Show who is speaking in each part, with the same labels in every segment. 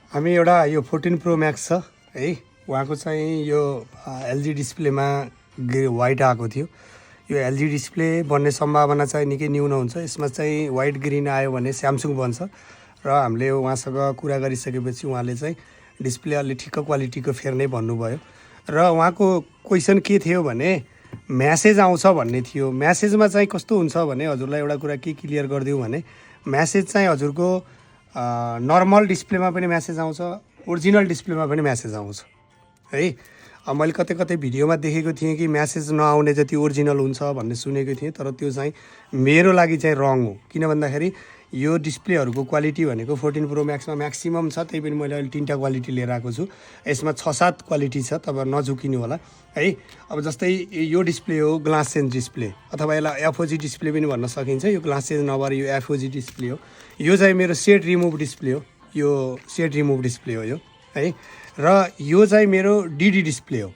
Speaker 1: हामी एउटा यो 14 प्रो म्याक्स छ है, उहाँको चाहिँ यो एलजी डिस्प्लेमा वाइट आएको थियो। यो एलजी डिस्प्ले बन्ने सम्भावना चाहिँ निकै न्यून हुन्छ। यसमा चाहिँ वाइट ग्रिन आयो भने स्यामसङ बन्छ र हामीले उहाँसँग कुरा गरिसकेपछि उहाँले चाहिँ डिस्प्ले अलि ठिक्क क्वालिटीको फेर्ने भन्नुभयो। र उहाँको क्वेसन के थियो भने म्यासेज आउँछ भन्ने थियो। म्यासेजमा चाहिँ कस्तो हुन्छ भने हजुरलाई एउटा कुरा के क्लियर गरिदिउँ भने म्यासेज चाहिँ हजुरको नर्मल डिस्प्लेमा पनि म्यासेज आउँछ, ओरिजिनल डिस्प्लेमा पनि म्यासेज आउँछ है। मैले कतै कतै भिडियोमा देखेको थिएँ कि म्यासेज नआउने जति ओरिजिनल हुन्छ भन्ने सुनेको थिएँ, तर त्यो चाहिँ मेरो लागि चाहिँ रङ हो। किन भन्दाखेरि यो डिस्प्लेहरूको क्वालिटी भनेको 14 प्रो म्याक्समा म्याक्सिमम छ, त्यही पनि मैले अहिले 3टा क्वालिटी लिएर आएको छु। यसमा 6-7 क्वालिटी छ, तपाईँ नझुकिनु होला है। अब जस्तै यो डिस्प्ले हो ग्लास चेन्ज डिस्प्ले, अथवा यसलाई एफओजी डिस्प्ले पनि भन्न सकिन्छ। यो ग्लास चेन्ज नभएर यो एफओजी डिस्प्ले हो। यो चाहिँ मेरो सेट रिमुभ डिस्प्ले हो, यो सेट रिमुभ डिस्प्ले हो यो है। र यो चाहिँ मेरो डिडी डिस्प्ले हो,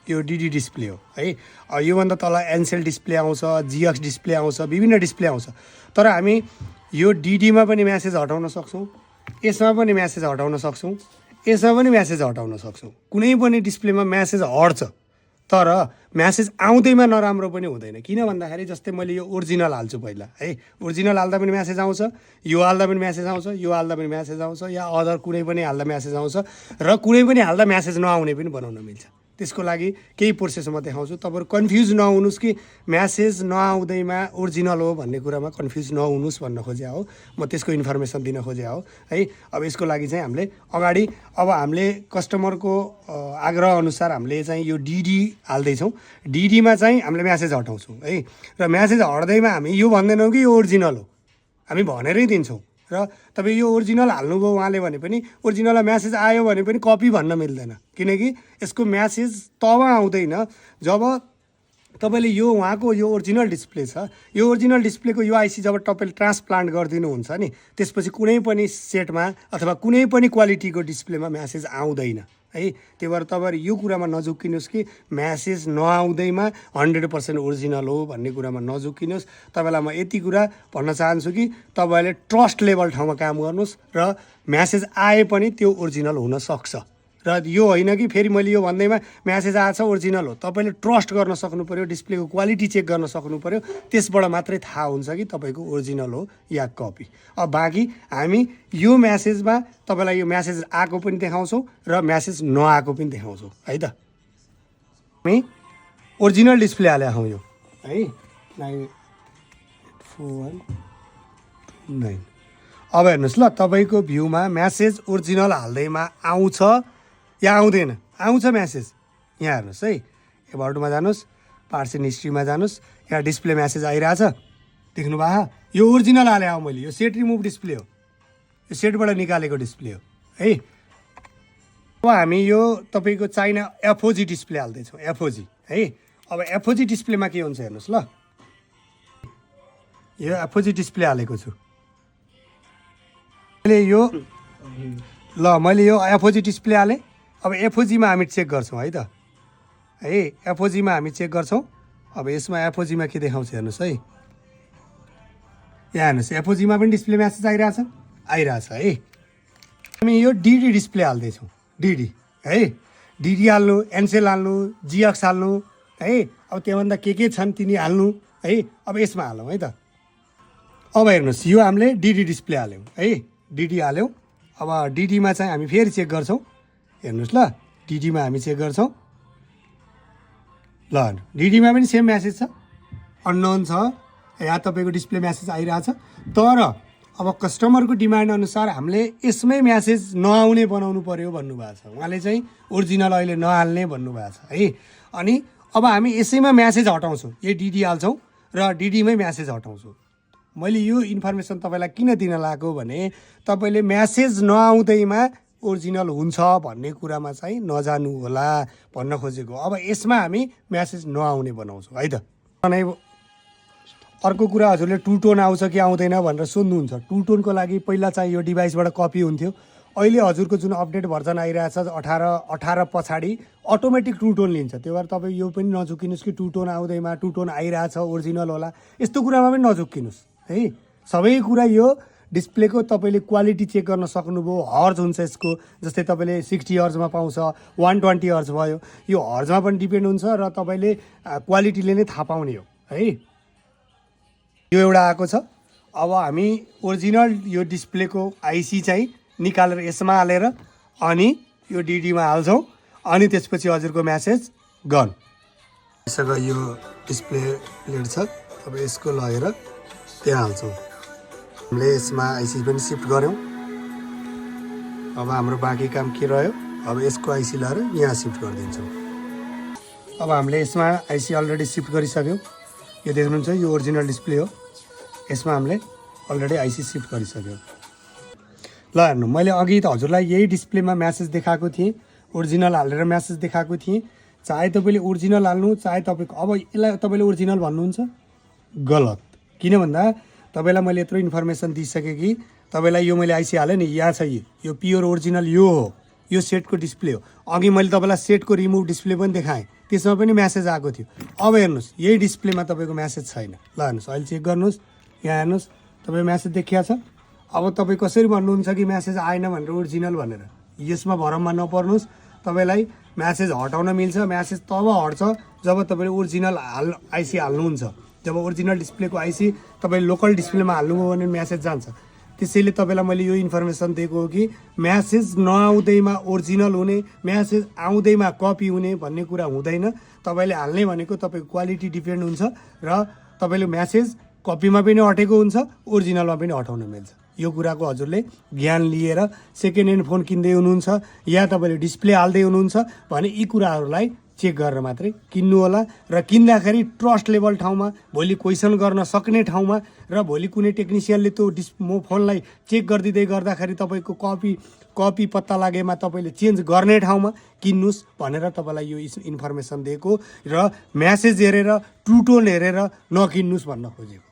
Speaker 1: यो डिडी डिस्प्ले हो है। योभन्दा तल एनसेल डिस्प्ले आउँछ, जिएक्स डिस्प्ले आउँछ, विभिन्न डिस्प्ले आउँछ। तर हामी यो डिडीमा पनि म्यासेज हटाउन सक्छौँ, यसमा पनि म्यासेज हटाउन सक्छौँ, यसमा पनि म्यासेज हटाउन सक्छौँ। कुनै पनि डिस्प्लेमा म्यासेज हट्छ, तर म्यासेज आउँदैमा नराम्रो पनि हुँदैन। किन भन्दाखेरि जस्तै मैले यो ओरिजिनल हाल्छु पहिला है, ओरिजिनल हाल्दा पनि म्यासेज आउँछ, यो हाल्दा पनि म्यासेज आउँछ, यो हाल्दा पनि म्यासेज आउँछ, या अदर कुनै पनि हाल्दा म्यासेज आउँछ, र कुनै पनि हाल्दा म्यासेज नआउने पनि बनाउन मिल्छ। त्यसको लागि केही प्रोसेस म देखाउँछु, तपाईँहरू कन्फ्युज नहुनुहोस् कि म्यासेज नआउँदैमा ओरिजिनल हो भन्ने कुरामा कन्फ्युज नहुनुहोस् भन्न खोज्या हो, म त्यसको इन्फर्मेसन दिन खोज्या हो है। अब यसको लागि चाहिँ हामीले अगाडि अब हामीले कस्टमरको आग्रह अनुसार हामीले चाहिँ यो डिडी हाल्दैछौँ। डिडीमा चाहिँ हामीले म्यासेज हटाउँछौँ है, र म्यासेज हट्दैमा हामी यो भन्दैनौँ कि यो ओरिजिनल हो, हामी भनेरै दिन्छौँ। र तपाईँ यो ओरिजिनल हाल्नुभयो उहाँले भने पनि ओरिजिनललाई म्यासेज आयो भने पनि कपी भन्न मिल्दैन, किनकि यसको म्यासेज तब आउँदैन जब तपाईँले यो उहाँको यो ओरिजिनल डिस्प्ले छ, यो ओरिजिनल डिस्प्लेको यो आइसी जब तपाईँले ट्रान्सप्लान्ट गरिदिनुहुन्छ नि, त्यसपछि कुनै पनि सेटमा अथवा कुनै पनि क्वालिटीको डिस्प्लेमा म्यासेज आउँदैन है। त्यही भएर तपाईँहरू यो कुरामा नझुक्किनुहोस् कि म्यासेज नआउँदैमा 100% ओरिजिनल हो भन्ने कुरामा नझुक्किनुहोस्। तपाईँलाई म यति कुरा भन्न चाहन्छु कि तपाईँले ट्रस्ट लेभल ठाउँमा काम गर्नुहोस्, र म्यासेज आए पनि त्यो ओरिजिनल हुनसक्छ। र यो होइन कि फेरि मैले यो भन्दैमा म्यासेज आएछ ओरिजिनल हो, तपाईँले ट्रस्ट गर्न सक्नु पऱ्यो, डिस्प्लेको क्वालिटी चेक गर्न सक्नु पऱ्यो, त्यसबाट मात्रै थाहा हुन्छ कि तपाईँको ओरिजिनल हो या कपी। अब बाँकी हामी यो म्यासेजमा तपाईँलाई यो म्यासेज आएको पनि देखाउँछौँ र म्यासेज नआएको पनि देखाउँछौँ है त। हामी ओरिजिनल डिस्प्ले हाले हौँ यो है 9419। अब हेर्नुहोस् ल, तपाईँको भ्यूमा म्यासेज ओरिजिनल हाल्दैमा आउँछ या आउँदैन? आउँछ म्यासेज। यहाँ हेर्नुहोस् है, एबाउटमा जानुहोस्, पार्ट्स एन्ड हिस्ट्रीमा जानुहोस्, यहाँ डिस्प्ले म्यासेज आइरहेछ, देख्नुभयो? यो ओरिजिनल हाले हो मैले, यो सेट रिमुभ डिस्प्ले हो, यो सेटबाट निकालेको डिस्प्ले हो है। अब हामी यो तपाईँको चाइना एफओजी डिस्प्ले हाल्दैछौँ, एफओजी है। अब एफओजी डिस्प्लेमा के हुन्छ हेर्नुहोस् ल, यो एफओजी डिस्प्ले हालेको छु मैले यो ल, मैले यो एफओजी डिस्प्ले हालेँ। अब एफओजीमा हामी चेक गर्छौँ है त है, एफओजीमा हामी चेक गर्छौँ। अब यसमा एफओजीमा के देखाउँछ हेर्नुहोस् है, यहाँ हेर्नुहोस् एफओजीमा पनि डिस्प्ले म्यासेज आइरहेछ है। हामी यो डिडी डिस्प्ले हाल्दैछौँ, डिडी है, डिडी हाल्नु, एनसेल हाल्नु, जिएक्स हाल्नु है। अब त्योभन्दा के छन् तिनी हाल्नु है। अब यसमा हालौँ है त। अब हेर्नुहोस् यो हामीले डिडी डिस्प्ले हाल्यौँ है, डिडी हाल्यौँ। अब डिडीमा चाहिँ हामी फेरि चेक गर्छौँ, हेर्नुहोस् ल, डिडीमा हामी चेक गर्छौँ ल, डिडीमा पनि सेम म्यासेज छ, अननोन छ, यहाँ तपाईँको डिस्प्ले म्यासेज आइरहेछ। तर अब कस्टमरको डिमान्ड अनुसार हामीले यसमै म्यासेज नआउने बनाउनु पऱ्यो भन्नुभएको छ, उहाँले चाहिँ ओरिजिनल अहिले नहाल्ने भन्नुभएको छ है। अनि अब हामी यसैमा म्यासेज हटाउँछौँ, यो डिडी हाल्छौँ र डिडीमै म्यासेज हटाउँछौँ। मैले यो इन्फर्मेसन तपाईँलाई किन दिन लागेको भने तपाईँले म्यासेज नआउँदैमा ओरिजिनल हुन्छ भन्ने कुरामा चाहिँ नजानु होला भन्न खोजेको। अब यसमा हामी म्यासेज नआउने बनाउँछौँ है त। अनि अर्को कुरा, हजुरले टु टोन आउँछ कि आउँदैन भनेर सोध्नुहुन्छ। टु टोनको लागि पहिला चाहिँ यो डिभाइसबाट कपी हुन्थ्यो, अहिले हजुरको जुन अपडेट भर्जन आइरहेछ 18 पछाडि अटोमेटिक टु टोन लिन्छ। त्यही भएर तपाईँ यो पनि नझुक्किनुहोस् कि टु टोन आउँदैमा टु टोन आइरहेछ ओरिजिनल होला, यस्तो कुरामा पनि नझुक्किनुहोस् है। सबै कुरा यो डिस्प्लेको तपाईँले क्वालिटी चेक गर्न सक्नुभयो, हर्ज हुन्छ यसको, जस्तै तपाईँले 60 हर्जमा पाउँछ, 120 हर्ज भयो, यो हर्जमा पनि डिपेन्ड हुन्छ र तपाईँले क्वालिटीले नै थाहा पाउने हो है। यो एउटा आएको छ। अब हामी ओरिजिनल यो डिस्प्लेको आइसी चाहिँ निकालेर यसमा हालेर अनि यो डिडीमा हाल्छौँ अनि त्यसपछि हजुरको म्यासेज गन। यसको यो डिस्प्ले प्लेट छ, अब यसको लगेर त्यहाँ हाल्छौँ। हामीले यसमा आइसी पनि सिफ्ट गऱ्यौँ। अब हाम्रो बाँकी काम के रह्यो, अब यसको आइसी लगाएर यहाँ सिफ्ट गरिदिन्छौँ। अब हामीले यसमा आइसी अलरेडी सिफ्ट गरिसक्यौँ। यो देख्नुहुन्छ यो ओरिजिनल डिस्प्ले हो, यसमा हामीले अलरेडी आइसी सिफ्ट गरिसक्यौँ। ल हेर्नु, मैले अघि त हजुरलाई यही डिस्प्लेमा म्यासेज देखाएको थिएँ, ओरिजिनल हालेर म्यासेज देखाएको थिएँ। चाहे तपाईँले ओरिजिनल हाल्नु, चाहे तपाईँको अब यसलाई तपाईँले ओरिजिनल भन्नुहुन्छ गलत। किन भन्दा तपाईँलाई मैले यत्रो इन्फर्मेसन दिइसकेँ कि तपाईँलाई यो मैले आइसी हालेँ नि, यहाँ छ यो प्योर ओरिजिनल यो हो, यो सेटको डिस्प्ले हो। अघि मैले तपाईँलाई सेटको रिमुभ डिस्प्ले पनि देखाएँ, त्यसमा पनि म्यासेज आएको थियो। अब हेर्नुहोस् यही डिस्प्लेमा तपाईँको म्यासेज छैन। ल हेर्नुहोस्, अहिले चेक गर्नुहोस्, यहाँ हेर्नुहोस् तपाईँ म्यासेज देखिया छ। अब तपाईँ कसरी भन्नुहुन्छ कि म्यासेज आएन भनेर ओरिजिनल भनेर, यसमा भरममा नपर्नुहोस्। तपाईँलाई म्यासेज हटाउन मिल्छ। म्यासेज तब हट्छ जब तपाईँले ओरिजिनल आइसी हाल्नुहुन्छ। जब ओरिजिनल डिस्प्लेको आइसी तपाईँ लोकल डिस्प्लेमा हाल्नुभयो भने म्यासेज जान्छ। त्यसैले तपाईँलाई मैले यो इन्फर्मेसन दिएको हो कि म्यासेज नआउँदैमा ओरिजिनल हुने, म्यासेज आउँदैमा कपी हुने भन्ने कुरा हुँदैन। तपाईँले हाल्ने भनेको तपाईँको क्वालिटी डिपेन्ड हुन्छ र तपाईँले म्यासेज कपीमा पनि अटेको हुन्छ, ओरिजिनलमा पनि हटाउन मिल्छ। यो कुराको हजुरले ज्ञान लिएर सेकेन्ड ह्यान्ड फोन किन्दै हुनुहुन्छ या तपाईँले डिस्प्ले हाल्दै हुनुहुन्छ भने यी कुराहरूलाई चेक गरेर मात्रै किन्नु होला। र किन्दाखेरि ट्रस्ट लेभल ठाउँमा, भोलि क्वेसन गर्न सक्ने ठाउँमा र भोलि कुनै टेक्निसियनले त्यो फोनलाई चेक गरिदिँदै गर्दाखेरि तपाईँको कपी पत्ता लागेमा तपाईँले चेन्ज गर्ने ठाउँमा किन्नुहोस् भनेर तपाईँलाई यो इन्फर्मेसन दिएको र म्यासेज हेरेर ट्रुटोन हेरेर नकिन्नुहोस् भन्न खोजेको।